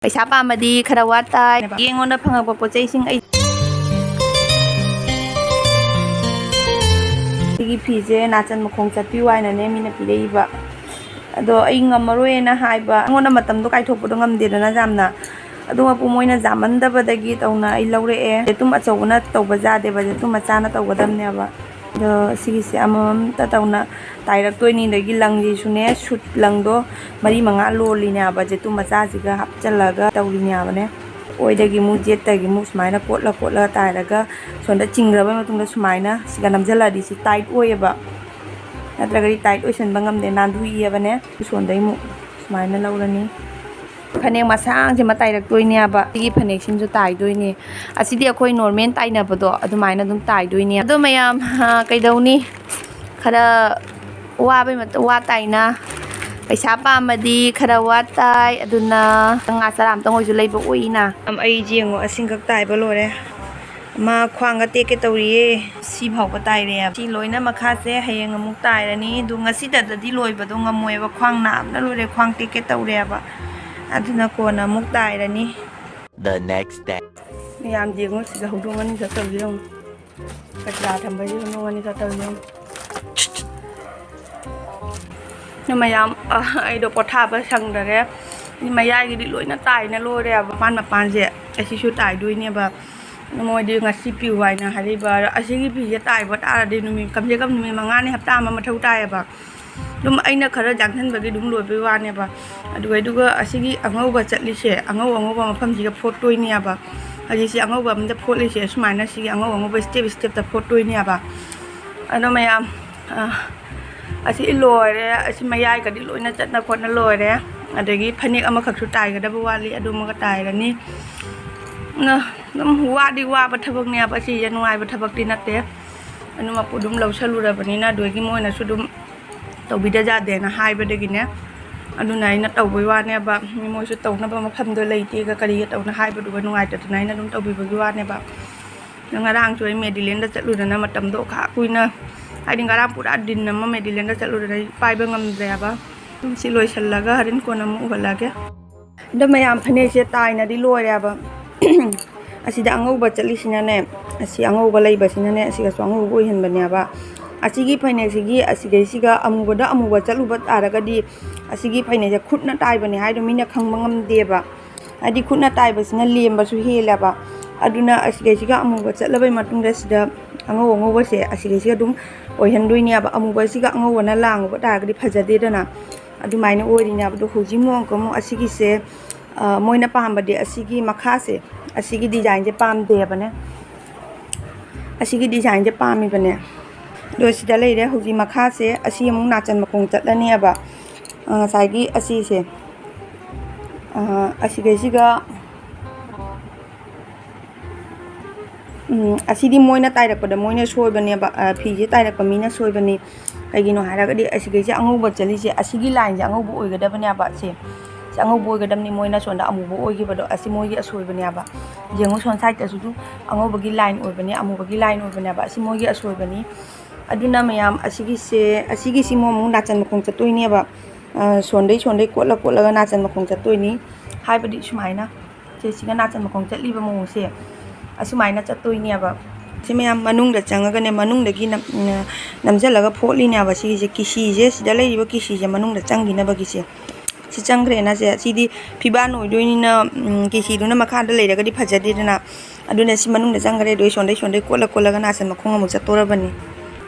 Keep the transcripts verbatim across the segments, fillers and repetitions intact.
ꯄꯩꯁꯥ ꯄꯥꯝꯃꯗꯤ ꯈꯔ ꯋꯥꯠ ꯇꯥꯏ꯫ ꯑꯩꯉꯣꯟꯗ ꯐꯪꯉꯛꯄ ꯄꯣꯠ ꯆꯩꯁꯤꯡ ꯑꯩ, ꯁꯤꯒꯤ ꯐꯤꯁꯦ ꯅꯥꯆꯟ ꯃꯈꯣꯡ ꯆꯠꯄꯤꯌꯨ ꯍꯥꯏꯅꯅꯦ ꯃꯤꯅ ꯄꯤꯔꯛꯏꯕ꯫ ꯑꯗꯣ ꯑꯩ ꯉꯝꯃꯔꯣꯏꯅ ꯍꯥꯏꯕ, ꯑꯩꯉꯣꯟꯗ ꯃꯇꯝꯗꯣ ꯀꯥꯏꯊꯣꯛꯄꯗꯣ ꯉꯝꯗꯦꯗꯅ ꯌꯥꯝꯅ꯫ ꯑꯗꯨ ꯃꯄꯨ ꯃꯣꯏꯅ ꯌꯥꯝꯃꯟꯗꯕꯗꯒꯤ ꯇꯧꯅ ꯑꯩ ꯂꯧꯔꯛꯑꯦ꯫ ꯖꯦꯇꯨꯝ ꯑꯆꯧꯕꯅ ꯇꯧꯕ ꯌꯥꯗꯦꯕ, ꯖꯦꯇꯨꯝ ꯃꯆꯥꯅ ꯇꯧꯒꯗꯕꯅꯦꯕ꯫ ꯑꯗꯣ ꯁꯤꯒꯤꯁꯦ ꯑꯃꯃꯝꯇ ꯇꯧꯅ ꯇꯥꯏꯔꯛꯇꯣꯏꯅꯤ꯫ ꯑꯗꯒꯤ ꯂꯪꯁꯤꯁꯨꯅꯦ, ꯁꯨꯠ ꯂꯪꯗꯣ ꯃꯔꯤ ꯃꯉꯥ ꯂꯣꯜꯂꯤꯅꯦꯕ, ꯖꯦꯇꯨꯝ ꯃꯆꯥꯁꯤꯒ ꯍꯥꯞꯆꯜꯂꯒ ꯇꯧꯔꯤꯅꯦꯕꯅꯦ꯫ ꯑꯣꯏꯗꯒꯤ ꯑꯃꯨꯛ ꯖꯦꯠꯇꯒꯤ ꯑꯃꯨꯛ ꯁꯨꯃꯥꯏꯅ ꯀꯣꯠꯂ ꯀꯣꯠꯂꯒ ꯇꯥꯏꯔꯒ ꯁꯣꯝꯗ ꯆꯤꯡꯈ꯭ꯔꯕ ꯃꯇꯨꯡꯗ ꯁꯨꯃꯥꯏꯅ ꯁꯤꯒ ꯅꯝꯁꯤꯜꯂꯗꯤ ꯁꯤ ꯇꯥꯏꯠ ꯑꯣꯏꯌꯦꯕ, ꯅꯠꯇ꯭ꯔꯒꯗꯤ ꯇꯥꯏꯠ ꯑꯣꯏꯁꯟꯕ ꯉꯝꯗꯦ, ꯅꯥꯟꯊꯨꯏꯑꯕꯅꯦ꯫ ꯁꯣꯝꯗꯩ ꯑꯃꯨꯛ ꯁꯨꯃꯥꯏꯅ ꯂꯧꯔꯅꯤ꯫ ꯐꯅꯦꯛ ꯃꯁꯥꯡꯁꯦ ꯑꯃ ꯇꯥꯏꯔꯛꯇꯣꯏꯅꯦꯕ꯫ ꯁꯤꯒꯤ ꯐꯅꯦꯛꯁꯤꯃꯁꯨ ꯇꯥꯏꯗꯣꯏꯅꯦ꯫ ꯑꯁꯤꯗꯤ ꯑꯩꯈꯣꯏ ꯅꯣꯔꯃꯦꯜ ꯇꯥꯏꯅꯕꯗꯣ ꯑꯗꯨꯃꯥꯏꯅ ꯑꯗꯨꯝ ꯇꯥꯏꯗꯣꯏꯅꯦ꯫ ꯑꯗꯣ ꯃꯌꯥꯝ, ꯑ, ꯀꯩꯗꯧꯅꯤ? ꯈꯔ ꯋꯥꯕꯩ ꯃꯇꯝ ꯋꯥ ꯇꯥꯏꯅ꯫ ꯄꯩꯁꯥ ꯄꯥꯝꯃꯗꯤ ꯈꯔ ꯋꯥ ꯇꯥꯏ꯫ ꯑꯗꯨꯅ ꯉꯥ ꯆꯔꯥ ꯑꯝꯇꯪ ꯑꯣꯏꯁꯨ ꯂꯩꯕ ꯑꯣꯏꯅ꯫ ꯑꯩꯁꯦ ꯌꯦꯡꯉꯣ, ꯑꯁꯤꯈꯛ ꯇꯥꯏꯕ ꯂꯣꯏꯔꯦ꯫ ꯑꯃ ꯈ꯭ꯋꯥꯡꯒ ꯇꯦꯛꯀꯦ ꯇꯧꯔꯤꯌꯦ꯫ ꯁꯤ ꯐꯥꯎꯕ ꯇꯥꯏꯔꯦ꯫ ꯁꯤ ꯂꯣꯏꯅ ꯃꯈꯥꯁꯦ ꯍꯌꯦꯡ ꯑꯃꯨꯛ ꯇꯥꯏꯔꯅꯤ꯫ ꯑꯗꯨ ꯉꯁꯤꯗꯗꯤ ꯂꯣꯏꯕꯗꯣ ꯉꯝꯃꯣꯏꯕ꯫ ꯈ꯭ꯋꯥꯡ ꯅꯥꯕꯅ ꯂꯣꯏꯔꯦ꯫ ꯈ꯭ꯋꯥꯡ ꯇꯦꯛꯀꯦ ꯇꯧꯔꯦꯕ꯫ ꯑꯗꯨꯅ ꯀꯣꯟꯅ ꯑꯃꯨꯛ ꯇꯥꯏꯔꯅꯤ꯫ The next day. ꯃꯌꯥꯝ ꯌꯦꯡꯉꯨ, ꯁꯤꯗ ꯍꯧꯗꯣꯡ ꯑꯅꯤꯈꯛ ꯇꯧꯔꯤꯁꯦ ꯌꯦꯡꯉꯨ꯫ ꯀꯆꯔꯥ ꯊꯝꯕꯩꯁꯦ ꯍꯧꯗꯣꯡ ꯑꯅꯤꯈꯛ ꯇꯧꯔꯤꯁꯦ ꯌꯦꯡꯉꯨ꯫ ꯑꯗꯨ ꯃꯌꯥꯝ, ꯑ, ꯑꯩꯗꯣ ꯄꯣꯊꯥꯕ ꯁꯪꯗꯔꯦ꯫ ꯃꯌꯥꯏꯒꯤꯗꯤ ꯂꯣꯏꯅ ꯇꯥꯏꯅ ꯂꯣꯏꯔꯦꯕ꯫ ꯃꯄꯥꯟ ꯃꯄꯥꯟꯁꯦ ꯑꯁꯤꯁꯨ ꯇꯥꯏꯗꯣꯏꯅꯦꯕ꯫ ꯃꯣꯏꯗꯤ ꯉꯁꯤ ꯄꯤꯌꯨ ꯍꯥꯏꯅ ꯍꯥꯏꯔꯤꯕ꯫ ꯑꯁꯤꯒꯤ ꯐꯤꯁꯦ ꯇꯥꯏꯕ ꯇꯥꯔꯗꯤ ꯅꯨꯃꯤꯠ, ꯀꯝꯁꯦ ꯀꯝ ꯅꯨꯃꯤꯠ ꯃꯉꯥꯅꯤ, ꯍꯞꯇꯥ ꯑꯃ ꯃꯊꯧ ꯇꯥꯏꯌꯦꯕ꯫ ꯑꯗꯨꯝ ꯑꯩꯅ ꯈꯔ ꯌꯥꯡꯁꯟꯕꯒꯤ ꯑꯗꯨꯝ ꯂꯣꯏꯕꯩ ꯋꯥꯅꯦꯕ꯫ ꯑꯗꯨꯒ, ꯑꯗꯨꯒ ꯑꯁꯤꯒꯤ ꯑꯉꯧꯕ ꯆꯠꯂꯤꯁꯦ, ꯑꯉꯧ ꯑꯉꯧꯕ ꯃꯐꯝꯁꯤꯒ ꯐꯣꯠꯇꯣꯏꯅꯦꯕ꯫ ꯍꯧꯖꯤꯛꯁꯤ ꯑꯉꯧꯕ ꯑꯃꯗ ꯐꯣꯠꯂꯤꯁꯦ, ꯁꯨꯃꯥꯏꯅ ꯁꯤꯒꯤ ꯑꯉꯧ ꯑꯉꯧꯕ step stepꯇ ꯐꯣꯠꯇꯣꯏꯅꯦꯕ꯫ ꯑꯗꯣ ꯃꯌꯥꯝ, ꯑ, ꯑꯁꯤ ꯂꯣꯏꯔꯦ꯫ ꯑꯁꯤ ꯃꯌꯥꯏꯒꯗꯤ ꯂꯣꯏꯅ ꯆꯠꯅ ꯈꯣꯠꯅ ꯂꯣꯏꯔꯦ꯫ ꯑꯗꯒꯤ ꯐꯅꯦꯛ ꯑꯃꯈꯛꯁꯨ ꯇꯥꯏꯒꯗꯕ ꯋꯥꯠꯂꯤ, ꯑꯗꯨꯃꯒ ꯇꯥꯏꯔꯅꯤ꯫ ꯅ-, ꯑꯗꯨꯝ ꯋꯥꯗꯤ ꯋꯥꯕ ꯊꯕꯛꯅꯦꯕ, ꯑꯁꯤꯁꯦ ꯅꯨꯡꯉꯥꯏꯕ ꯊꯕꯛꯇꯤ ꯅꯠꯇꯦ꯫ ꯑꯗꯨꯃꯛꯄꯨ ꯑꯗꯨꯝ ꯂꯧꯁꯜꯂꯨꯔꯕꯅꯤꯅ, ꯑꯗꯨꯗꯒꯤ ꯃꯣꯏꯅꯁꯨ ꯑꯗꯨꯝ ꯇꯧꯕꯤꯗ ꯌꯥꯗꯦꯅ ꯍꯥꯏꯕꯗꯒꯤꯅꯦ꯫ ꯑꯗꯨꯅ ꯑꯩꯅ ꯇꯧꯕꯩ ꯋꯥꯅꯦꯕ꯫ ꯃꯤ ꯃꯣꯏꯁꯨ ꯇꯧꯅꯕ ꯃꯐꯝꯗꯣ ꯂꯩꯇꯦꯒ ꯀꯔꯤꯒ ꯇꯧꯅ ꯍꯥꯏꯕꯗꯨꯒ ꯅꯨꯡꯉꯥꯏꯇꯗꯅ ꯑꯩꯅ ꯑꯗꯨꯝ ꯇꯧꯕꯤꯕꯒꯤ ꯋꯥꯅꯦꯕ꯫ ꯉꯔꯥꯡꯁꯨ ꯑꯩ ꯃꯦꯗꯤꯂꯦꯟꯗ ꯆꯠꯂꯨꯗꯅ ꯃꯇꯝꯗꯣ ꯈꯥ ꯀꯨꯏꯅ, ꯍꯥꯏꯗꯤ ꯉꯔꯥꯡ ꯄꯨꯔꯥ ꯗꯤꯟ ꯑꯃ ꯃꯦꯗꯤꯂꯦꯟꯗ ꯆꯠꯂꯨꯗꯅ ꯑꯩ ꯄꯥꯏꯕ ꯉꯝꯗ꯭ꯔꯦꯕ꯫ ꯁꯤ ꯂꯣꯏꯁꯤꯜꯂꯒ ꯍꯣꯔꯦꯟ ꯀꯣꯟꯅ ꯑꯃꯨꯛ ꯎꯍꯜꯂꯛꯑꯒꯦ꯫ ꯑꯗꯣ ꯃꯌꯥꯝ, ꯐꯅꯦꯛꯁꯦ ꯇꯥꯏꯅꯗꯤ ꯂꯣꯏꯔꯦꯕ꯫ ꯑꯁꯤꯗ ꯑꯉꯧꯕ ꯆꯠꯂꯤꯁꯤꯅꯅꯦ, ꯑꯁꯤ ꯑꯉꯧꯕ ꯂꯩꯕꯁꯤꯅꯅꯦ, ꯑꯁꯤꯒꯁꯨ ꯑꯉꯧꯕ ꯑꯣꯏꯍꯟꯕꯅꯦꯕ꯫ ꯑꯁꯤꯒꯤ ꯐꯅꯦꯛꯁꯤꯒꯤ ꯑꯁꯤꯒꯩꯁꯤꯒ ꯑꯃꯨꯕꯗ ꯑꯃꯨꯕ ꯆꯠꯂꯨꯕ ꯇꯥꯔꯒꯗꯤ, ꯑꯁꯤꯒꯤ ꯐꯅꯦꯛꯁꯦ ꯈꯨꯠꯅ ꯇꯥꯏꯕꯅꯦ ꯍꯥꯏꯗꯣ ꯃꯤꯅ ꯈꯪꯕ ꯉꯝꯗꯦꯕ꯫ ꯍꯥꯏꯗꯤ ꯈꯨꯠꯅ ꯇꯥꯏꯕꯁꯤꯅ ꯂꯦꯝꯕꯁꯨ ꯍꯦꯜꯂꯦꯕ꯫ ꯑꯗꯨꯅ ꯑꯁꯤꯒꯩꯁꯤꯒ ꯑꯃꯨꯕ ꯆꯠꯂꯕꯩ ꯃꯇꯨꯡꯗ, ꯁꯤꯗ ꯑꯉꯧ ꯑꯉꯧꯕꯁꯦ ꯑꯁꯤꯒꯩꯁꯤꯒ ꯑꯗꯨꯝ ꯑꯣꯏꯍꯟꯗꯣꯏꯅꯦꯕ꯫ ꯑꯃꯨꯕꯁꯤꯒ ꯑꯉꯧꯕꯅ ꯂꯥꯡꯉꯨꯕ ꯇꯥꯔꯒꯗꯤ ꯐꯖꯗꯦꯗꯅ꯫ ꯑꯗꯨꯃꯥꯏꯅ ꯑꯣꯏꯔꯤꯅꯦꯕ꯫ ꯑꯗꯣ ꯍꯧꯖꯤꯛ ꯑꯃꯨꯛ ꯑꯃꯨꯛ ꯑꯁꯤꯒꯤꯁꯦ, ꯑ, ꯃꯣꯏꯅ ꯄꯥꯝꯕꯗꯤ ꯑꯁꯤꯒꯤ ꯃꯈꯥꯁꯦ, ꯑꯁꯤꯒꯤ ꯗꯤꯖꯥꯏꯟꯁꯦ ꯄꯥꯝꯗꯦꯕꯅꯦ꯫ ꯑꯁꯤꯒꯤ ꯗꯤꯖꯥꯏꯟꯁꯦ ꯄꯥꯝꯃꯤꯕꯅꯦ꯫ ꯑꯗꯣ ꯁꯤꯗ ꯂꯩꯔꯦ ꯍꯧꯖꯤꯛ ꯃꯈꯥꯁꯦ꯫ ꯑꯁꯤ ꯑꯃꯨꯛ ꯅꯥꯆꯟ ꯃꯈꯣꯡ ꯆꯠꯂꯅꯦꯕ꯫ ꯑ, ꯉꯁꯥꯏꯒꯤ ꯑꯁꯤꯁꯦ, ꯑ, ꯑꯁꯤꯒꯩꯁꯤꯒ, ꯎꯝ, ꯑꯁꯤꯗꯤ ꯃꯣꯏꯅ ꯇꯥꯏꯔꯛꯄꯗ ꯃꯣꯏꯅ ꯁꯣꯏꯕꯅꯦꯕ꯫ ꯑ, ꯐꯤꯁꯦ ꯇꯥꯏꯔꯛꯄ ꯃꯤꯅ ꯁꯣꯏꯕꯅꯤ꯫ ꯀꯩꯒꯤꯅꯣ ꯍꯥꯏꯔꯒꯗꯤ ꯑꯁꯤꯒꯩꯁꯦ ꯑꯉꯧꯕ ꯆꯠꯂꯤꯁꯦ, ꯑꯁꯤꯒꯤ ꯂꯥꯏꯟꯁꯦ ꯑꯉꯧꯕ ꯑꯣꯏꯒꯗꯕꯅꯦꯕ꯫ ꯁꯦ, ꯁꯤ ꯑꯉꯧꯕ ꯑꯣꯏꯒꯗꯕꯅꯤ, ꯃꯣꯏꯅ ꯁꯣꯝꯗ ꯑꯃꯨꯕ ꯑꯣꯏꯈꯤꯕꯗꯣ, ꯑꯁꯤ ꯃꯣꯏꯒꯤ ꯑꯁꯣꯏꯕꯅꯦꯕ꯫ ꯌꯦꯡꯉꯨ, ꯁꯣꯝ ꯁꯥꯏꯗꯇꯁꯨ ꯑꯗꯨꯝ ꯑꯉꯧꯕꯒꯤ ꯂꯥꯏꯟ ꯑꯣꯏꯕꯅꯦ, ꯑꯃꯨꯕꯒꯤ ꯂꯥꯏꯟ ꯑꯣꯏꯕꯅꯦꯕ꯫ ꯑꯁꯤ ꯃꯣꯏꯒꯤ ꯑꯁꯣꯏꯕꯅꯤ꯫ ꯑꯗꯨꯅ ꯃꯌꯥꯝ, ꯑꯁꯤꯒꯤꯁꯦ, ꯑꯁꯤꯒꯤꯁꯤ ꯑꯃꯨꯛ, ꯑꯃꯨꯛ ꯅꯥꯆꯟ ꯃꯈꯣꯡ ꯆꯠꯇꯣꯏꯅꯦꯕ꯫ ꯑ, ꯁꯣꯟꯗꯩ, ꯁꯣꯟꯗꯩ ꯀꯣꯠꯂ ꯀꯣꯠꯂꯒ ꯅꯥꯆꯟ ꯃꯈꯣꯡ ꯆꯠꯇꯣꯏꯅꯤ꯫ ꯍꯥꯏꯕꯗꯤ ꯁꯨꯃꯥꯏꯅ, ꯁꯦ, ꯁꯤꯒ ꯅꯥꯆꯟ ꯃꯈꯣꯡ ꯆꯠꯂꯤꯕ ꯃꯑꯣꯡꯁꯦ ꯑꯁꯨꯃꯥꯏꯅ ꯆꯠꯇꯣꯏꯅꯦꯕ꯫ ꯁꯤ ꯃꯌꯥꯝ ꯃꯅꯨꯡꯗ ꯆꯪꯉꯒꯅꯦ, ꯃꯅꯨꯡꯗꯒꯤ ꯅꯝ-, ꯅꯝꯁꯤꯜꯂꯒ ꯐꯣꯠꯂꯤꯅꯦꯕ꯫ ꯁꯤꯒꯤꯁꯦ, ꯀꯤꯁꯤꯁꯦ, ꯁꯤꯗ ꯂꯩꯔꯤꯕ ꯀꯤꯁꯤꯁꯦ ꯃꯅꯨꯡꯗ ꯆꯪꯈꯤꯅꯕꯒꯤꯁꯦ꯫ ꯁꯤ ꯆꯪꯈ꯭ꯔꯦꯅ ꯁꯦ, ꯁꯤꯗꯤ ꯐꯤꯕꯥꯟ ꯑꯣꯏꯗꯣꯏꯅꯤꯅ, ꯎꯝ, ꯀꯤꯁꯤꯗꯨꯅ ꯃꯈꯥꯗ ꯂꯩꯔꯒꯗꯤ ꯐꯖꯗꯦꯗꯅ꯫ ꯑꯗꯨꯅ ꯁꯤ ꯃꯅꯨꯡꯗ ꯆꯪꯈ꯭ꯔꯦ꯫ ꯑꯗꯨ ꯑꯩ ꯁꯣꯟꯗꯩ, ꯁꯣꯟꯗꯩ ꯀꯣꯠꯂ ꯀꯣꯠꯂꯒ ꯅꯥꯆꯟ ꯃꯈꯣꯡ ꯑꯃꯨꯛ ꯆꯠꯇꯣꯔꯕꯅꯤ꯫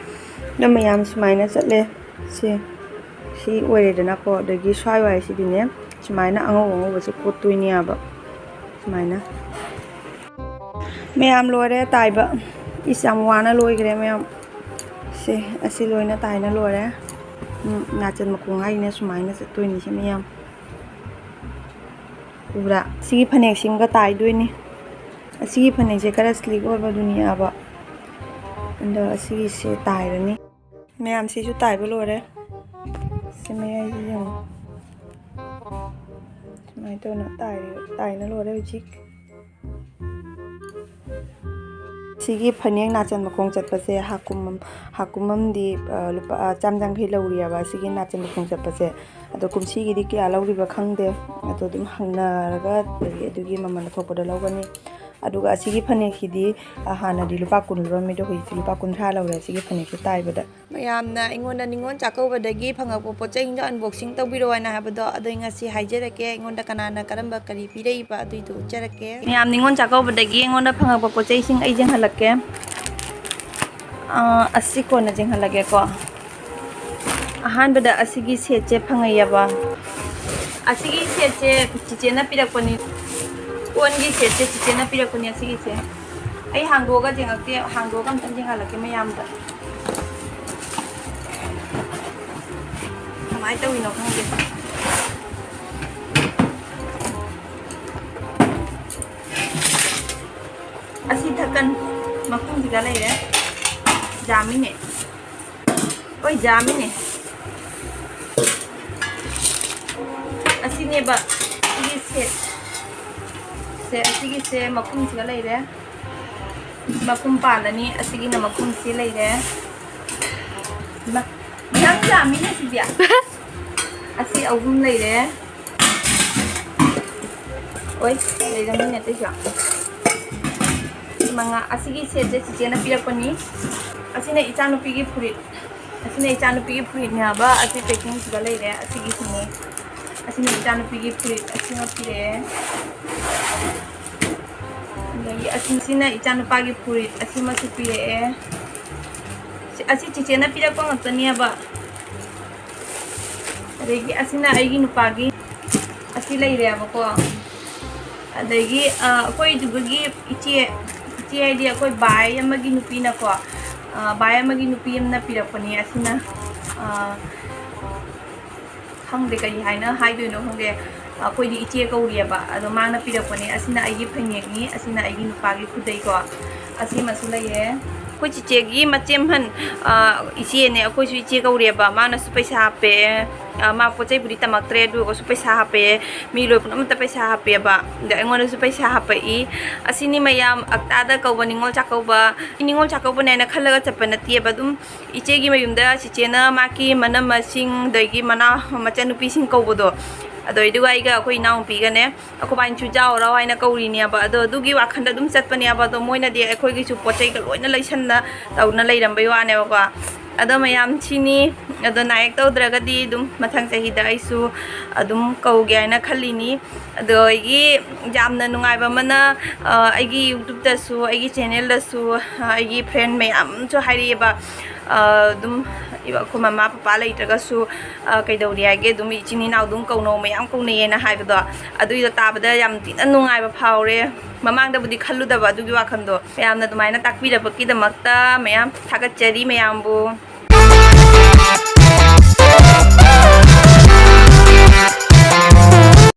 ꯑꯗꯣ ꯃꯌꯥꯝ ꯁꯨꯃꯥꯏꯅ ꯆꯠꯂꯦ꯫ ꯁꯦ, ꯁꯤ ꯑꯣꯏꯔꯦꯗꯅꯀꯣ꯫ ꯑꯗꯒꯤ ꯁ꯭ꯋꯥꯏ ꯋꯥꯏꯁꯤꯗꯤꯅꯦ, ꯁꯨꯃꯥꯏꯅ ꯑꯉꯧ ꯑꯉꯧꯕꯁꯦ ꯀꯣꯠꯇꯣꯏꯅꯦꯕ꯫ ꯁꯨꯃꯥꯏꯅ꯫ ꯃꯌꯥꯝ ꯂꯣꯏꯔꯦ ꯇꯥꯏꯕ꯫ ꯏꯁ, ꯌꯥꯝ ꯋꯥꯅ ꯂꯣꯏꯈ꯭ꯔꯦ ꯃꯌꯥꯝ꯫ ꯁꯦ, ꯑꯁꯤ ꯂꯣꯏꯅ ꯇꯥꯏꯅ ꯂꯣꯏꯔꯦ꯫ ꯎꯝ, ꯅꯥꯆꯟ ꯃꯈꯣꯡ ꯍꯥꯏꯁꯤꯅ ꯁꯨꯃꯥꯏꯅ ꯆꯠꯇꯣꯏꯅꯤ ꯁꯤ ꯃꯌꯥꯝ꯫ ꯎꯕ꯭ꯔꯥ? ꯁꯤꯒꯤ ꯐꯅꯦꯛꯁꯤꯃꯒ ꯇꯥꯏꯗꯣꯏꯅꯤ꯫ ꯑꯁꯤꯒꯤ ꯐꯅꯦꯛꯁꯦ ꯈꯔ ꯁ꯭ꯂꯤꯛ ꯑꯣꯏꯕꯗꯨꯅꯦꯕ꯫ ꯑꯗꯣ ꯑꯁꯤꯒꯤꯁꯦ ꯇꯥꯏꯔꯅꯤ꯫ ꯃꯌꯥꯝꯁꯤꯁꯨ ꯇꯥꯏꯕ ꯂꯣꯏꯔꯦ꯫ ꯁꯤ ꯃꯌꯥꯏꯁꯤ ꯌꯦꯡꯉꯣ꯫ ꯁꯨꯃꯥꯏꯅ ꯇꯧꯅ ꯇꯥꯏꯔꯦ-, ꯇꯥꯏꯅ ꯂꯣꯏꯔꯦ ꯍꯧꯖꯤꯛ꯫ ꯁꯤꯒꯤ ꯐꯅꯦꯛ ꯅꯥꯆꯟ ꯃꯈꯣꯡ ꯆꯠꯄꯁꯦ ꯍꯥꯀꯨꯝ ꯑꯝ-, ꯍꯥꯀꯨꯝ ꯑꯝꯗꯤ, ꯑ, ꯂꯨꯄꯥ, ꯑ, ꯆꯥꯝ ꯌꯥꯡꯈꯩ ꯂꯧꯔꯤꯑꯕ ꯁꯤꯒꯤ ꯅꯥꯆꯟ ꯃꯈꯣꯡ ꯆꯠꯄꯁꯦ꯫ ꯑꯗꯣ ꯀꯨꯝꯁꯤꯒꯤꯗꯤ ꯀꯌꯥ ꯂꯧꯔꯤꯕ ꯈꯪꯗꯦ꯫ ꯑꯗꯣ ꯑꯗꯨꯝ ꯍꯪꯅꯔꯒ ꯑꯗꯒꯤ ꯑꯗꯨꯒꯤ ꯃꯃꯜ ꯑꯊꯣꯛꯄꯗꯣ ꯂꯧꯒꯅꯤ꯫ ꯑꯗꯨꯒ ꯑꯁꯤꯒꯤ ꯐꯅꯦꯛꯁꯤꯗꯤ, ꯑ, ꯍꯥꯟꯅꯗꯤ ꯂꯨꯄꯥ ꯀꯨꯟ ꯂꯧꯔꯝꯃꯤ, ꯑꯗꯣ ꯍꯧꯖꯤꯛꯇꯤ ꯂꯨꯄꯥ ꯀꯨꯟꯊ꯭ꯔꯥ ꯂꯧꯔꯦ ꯁꯤꯒꯤ ꯐꯅꯦꯛꯁꯦ ꯇꯥꯏꯕꯗ꯫ ꯃꯌꯥꯝꯅ ꯑꯩꯉꯣꯟꯗ ꯅꯤꯉꯣꯜ ꯆꯥꯛꯀꯧꯕꯗꯒꯤ ꯐꯪꯉꯛꯄ ꯄꯣꯠ ꯆꯩꯁꯤꯡꯗꯣ unboxing ꯇꯧꯕꯤꯔꯛꯑꯣ ꯍꯥꯏꯅ ꯍꯥꯏꯕꯗꯣ, ꯑꯗꯣ ꯑꯩ ꯉꯁꯤ ꯍꯥꯏꯖꯔꯛꯀꯦ, ꯑꯩꯉꯣꯟꯗ ꯀꯅꯥꯅ ꯀꯔꯝꯕ ꯀꯔꯤ ꯄꯤꯔꯛꯏꯕ ꯑꯗꯨꯏꯗꯣ ꯎꯠꯆꯔꯛꯀꯦ꯫ ꯃꯌꯥꯝ ꯅꯤꯉꯣꯜ ꯆꯥꯛꯀꯧꯕꯗꯒꯤ ꯑꯩꯉꯣꯟꯗ ꯐꯪꯉꯛꯄ ꯄꯣꯠ ꯆꯩꯁꯤꯡ ꯑꯩ ꯌꯦꯡꯍꯜꯂꯛꯀꯦ꯫ ꯑꯥ, ꯑꯁꯤ ꯀꯣꯟꯅ ꯌꯦꯡꯍꯜꯂꯒꯦꯀꯣ꯫ ꯑꯍꯥꯟꯕꯗ ꯑꯁꯤꯒꯤ ꯁꯦꯠꯁꯦ ꯐꯪꯉꯛꯑꯦꯕ꯫ ꯑꯁꯤꯒꯤ ꯁꯦꯠꯁꯦ ꯆꯤꯆꯦꯅ ꯄꯤꯔꯛꯄꯅꯤ꯫ ꯀꯣꯟꯒꯤ ꯁꯦꯠꯁꯦ ꯆꯤꯆꯦꯅ ꯄꯤꯔꯛꯄꯅꯤ ꯑꯁꯤꯒꯤꯁꯦ꯫ ꯑꯩ ꯍꯥꯡꯗꯣꯛꯑꯒ ꯌꯦꯡꯉꯛꯇꯦ, ꯍꯥꯡꯗꯣꯛꯑꯒ ꯑꯝꯇꯪ ꯌꯦꯡꯍꯜꯂꯛꯀꯦ ꯃꯌꯥꯝꯗ꯫ ꯀꯃꯥꯏꯅ ꯇꯧꯔꯤꯅꯣ ꯈꯪꯗꯦ꯫ ꯑꯁꯤ ꯊꯛꯀꯟ ꯃꯈꯨꯝꯁꯤꯒ ꯂꯩꯔꯦ꯫ ꯌꯥꯝꯃꯤꯅꯦ꯫ ꯍꯣꯏ, ꯌꯥꯝꯃꯤꯅꯦ꯫ ꯑꯁꯤꯅꯦꯕ ꯁꯤꯒꯤ ꯁꯦꯠ꯫ ꯁꯦ, ꯑꯁꯤꯒꯤꯁꯦ ꯃꯈꯨꯝꯁꯤꯒ ꯂꯩꯔꯦ꯫ ꯃꯈꯨꯝ ꯄꯥꯜꯂꯅꯤ꯫ ꯑꯁꯤꯒꯤꯅ ꯃꯈꯨꯝꯁꯤ ꯂꯩꯔꯦ꯫ ꯏꯃꯥ, ꯌꯥꯝ ꯌꯥꯝꯃꯤꯅꯦ ꯁꯤꯗꯤ꯫ ꯑꯁꯤ ꯑꯍꯨꯝ ꯂꯩꯔꯦ꯫ ꯑꯣꯏ, ꯂꯩꯔꯝꯃꯤꯅꯦ ꯑꯇꯩꯁꯨ꯫ ꯁꯤ ꯃꯉꯥ꯫ ꯑꯁꯤꯒꯤ ꯁꯦꯠꯁꯦ ꯆꯤꯆꯦꯅ ꯄꯤꯔꯛꯄꯅꯤ꯫ ꯑꯁꯤꯅ ꯏꯆꯥꯅꯨꯄꯤꯒꯤ ꯐꯨꯔꯤꯠ꯫ ꯑꯁꯤꯅ ꯏꯆꯥꯅꯨꯄꯤꯒꯤ ꯐꯨꯔꯤꯠꯅꯦ ꯍꯥꯏꯕ꯫ ꯑꯁꯤ packingꯁꯤꯗ ꯂꯩꯔꯦ꯫ ꯑꯁꯤꯒꯤꯁꯤꯅꯦ꯫ ꯑꯁꯤꯅ ꯏꯆꯥꯅꯨꯄꯤꯒꯤ ꯐꯨꯔꯤꯠ꯫ ꯑꯁꯤꯃ ꯄꯤꯔꯛꯑꯦ꯫ ꯑꯗꯒꯤ ꯑꯁꯤꯁꯤꯅ ꯏꯆꯥꯅꯨꯄꯥꯒꯤ ꯐꯨꯔꯤꯠ꯫ ꯑꯁꯤꯃꯁꯨ ꯄꯤꯔꯛꯑꯦ꯫ ꯁꯤ-, ꯑꯁꯤ ꯆꯤꯆꯦꯅ ꯄꯤꯔꯛꯄ ꯉꯥꯛꯇꯅꯦꯕ꯫ ꯑꯗꯒꯤ ꯑꯁꯤꯅ ꯑꯩꯒꯤ ꯅꯨꯄꯥꯒꯤ꯫ ꯑꯁꯤ ꯂꯩꯔꯦꯕꯀꯣ꯫ ꯑꯗꯒꯤ, ꯑ, ꯑꯩꯈꯣꯏꯗꯨꯒꯤ ꯏꯆꯦ, ꯏꯆꯦ ꯍꯥꯏꯗꯤ ꯑꯩꯈꯣꯏ ꯕꯥꯏ ꯑꯃꯒꯤ ꯅꯨꯄꯤꯅꯀꯣ, ꯑ, ꯕꯥꯏ ꯑꯃꯒꯤ ꯅꯨꯄꯤ ꯑꯃꯅ ꯄꯤꯔꯛꯄꯅꯦ꯫ ꯑꯁꯤꯅ, ꯑ, ꯈꯪꯗꯦ ꯀꯔꯤ ꯍꯥꯏꯅ ꯍꯥꯏꯗꯣꯏꯅꯣ ꯈꯪꯗꯦ꯫ ꯑꯩꯈꯣꯏꯗꯤ ꯏꯆꯦ ꯀꯧꯔꯤꯑꯕ꯫ ꯑꯗꯣ ꯃꯥꯅ ꯄꯤꯔꯛꯄꯅꯦ꯫ ꯑꯁꯤꯅ ꯑꯩꯒꯤ ꯐꯅꯦꯛꯅꯤ, ꯑꯁꯤꯅ ꯑꯩꯒꯤ ꯅꯨꯄꯥꯒꯤ ꯈꯨꯗꯩꯀꯣ꯫ ꯑꯁꯤꯃꯁꯨ ꯂꯩꯔꯦ꯫ ꯑꯩꯈꯣꯏ ꯆꯤꯆꯦꯒꯤ ꯃꯆꯦ ꯑꯍꯟ, ꯑ, ꯏꯆꯦꯅꯦ, ꯑꯩꯈꯣꯏꯁꯨ ꯏꯆꯦ ꯀꯧꯔꯦꯕ꯫ ꯃꯥꯅꯁꯨ ꯄꯩꯁꯥ ꯍꯥꯞꯄꯦ꯫ ꯑ, ꯃꯥ ꯄꯣꯠ ꯆꯩꯕꯨꯗꯤ ꯇꯝꯃꯛꯇ꯭ꯔꯦ, ꯑꯗꯨ ꯑꯣꯏꯔꯒꯁꯨ ꯄꯩꯁꯥ ꯍꯥꯞꯄꯦ꯫ ꯃꯤ ꯂꯣꯏ ꯄꯨꯝꯅꯃꯛꯇ ꯄꯩꯁꯥ ꯍꯥꯞꯄꯦꯕ꯫ ꯑꯗ ꯑꯩꯉꯣꯟꯗꯁꯨ ꯄꯩꯁꯥ ꯍꯥꯞꯄꯛꯏ꯫ ꯑꯁꯤꯅꯤ ꯃꯌꯥꯝ, ꯑꯛꯇꯥꯗ ꯀꯧꯕ ꯅꯤꯉꯣꯜ ꯆꯥꯛꯀꯧꯕ꯫ ꯅꯤꯉꯣꯜ ꯆꯥꯛꯀꯧꯕꯅꯦ ꯍꯥꯏꯅ ꯈꯜꯂꯒ ꯆꯠꯄ ꯅꯠꯇꯦꯕ꯫ ꯑꯗꯨꯝ ꯏꯆꯦꯒꯤ ꯃꯌꯨꯝꯗ ꯆꯤꯆꯦꯅ ꯃꯥꯒꯤ ꯃꯅꯝꯃꯁꯤꯡ, ꯑꯗꯒꯤ ꯃꯅꯥ-, ꯃꯆꯟꯅꯨꯄꯤꯁꯤꯡ ꯀꯧꯕꯗꯣ, ꯑꯗꯣ ꯑꯗꯨꯒ ꯑꯩꯒ ꯑꯩꯈꯣꯏ ꯏꯅꯥꯎꯅꯨꯄꯤꯒꯅꯦ, ꯑꯩꯈꯣꯏ ꯕꯥꯏꯅ ꯆꯨꯖꯥꯎ ꯍꯔꯥꯎ ꯍꯥꯏꯅ ꯀꯧꯔꯤꯅꯦꯕ꯫ ꯑꯗꯣ ꯑꯗꯨꯒꯤ ꯋꯥꯈꯜꯗ ꯑꯗꯨꯝ ꯆꯠꯄꯅꯦꯕ꯫ ꯑꯗꯣ ꯃꯣꯏꯅꯗꯤ ꯑꯩꯈꯣꯏꯒꯤꯁꯨ ꯄꯣꯠ ꯆꯩꯒ ꯂꯣꯏꯅ ꯂꯩꯁꯟꯅ ꯇꯧꯅ ꯂꯩꯔꯝꯕꯩ ꯋꯥꯅꯦꯕꯀꯣ꯫ ꯑꯗꯣ ꯃꯌꯥꯝ ꯁꯤꯅꯤ꯫ ꯑꯗꯣ ꯅꯥꯌꯦꯛ ꯇꯧꯗ꯭ꯔꯒꯗꯤ ꯑꯗꯨꯝ ꯃꯊꯪ ꯆꯍꯤꯗ ꯑꯩꯁꯨ ꯑꯗꯨꯝ ꯀꯧꯒꯦ ꯍꯥꯏꯅ ꯈꯜꯂꯤꯅꯤ꯫ ꯑꯗꯒꯤ ꯌꯥꯝꯅ ꯅꯨꯡꯉꯥꯏꯕ ꯑꯃꯅ, ꯑ, ꯑꯩꯒꯤ YouTube-ꯇꯁꯨ, ꯑꯩꯒꯤ channel-ꯗꯁꯨ, ꯑ, ꯑꯩꯒꯤ friend ꯃꯌꯥꯝꯁꯨ ꯍꯥꯏꯔꯛꯑꯦꯕ, ꯑ, ꯑꯗꯨꯝ ꯑꯩꯈꯣꯏ ꯃꯃꯥ ꯄꯄꯥ ꯂꯩꯇ꯭ꯔꯒꯁꯨ, ꯑ, ꯀꯩꯗꯧꯔꯤ ꯍꯥꯏꯒꯦ, ꯑꯗꯨꯝ ꯏꯆꯤꯟ ꯏꯅꯥꯎ ꯑꯗꯨꯝ ꯀꯧꯅꯧ, ꯃꯌꯥꯝ ꯀꯧꯅꯩꯌꯦꯅ ꯍꯥꯏꯕꯗꯣ, ꯑꯗꯨꯏꯗꯣ ꯇꯥꯕꯗ ꯌꯥꯝ ꯊꯤꯅ ꯅꯨꯡꯉꯥꯏꯕ ꯐꯥꯎꯔꯦ꯫ ꯃꯃꯥꯡꯗꯕꯨꯗꯤ ꯈꯜꯂꯨꯗꯕ ꯑꯗꯨꯒꯤ ꯋꯥꯈꯜꯗꯣ꯫ ꯃꯌꯥꯝꯅ ꯑꯗꯨꯃꯥꯏꯅ ꯇꯥꯛꯄꯤꯔꯕꯒꯤꯗꯃꯛꯇ ꯃꯌꯥꯝ ꯊꯥꯒꯠꯆꯔꯤ ꯃꯌꯥꯝꯕꯨ꯫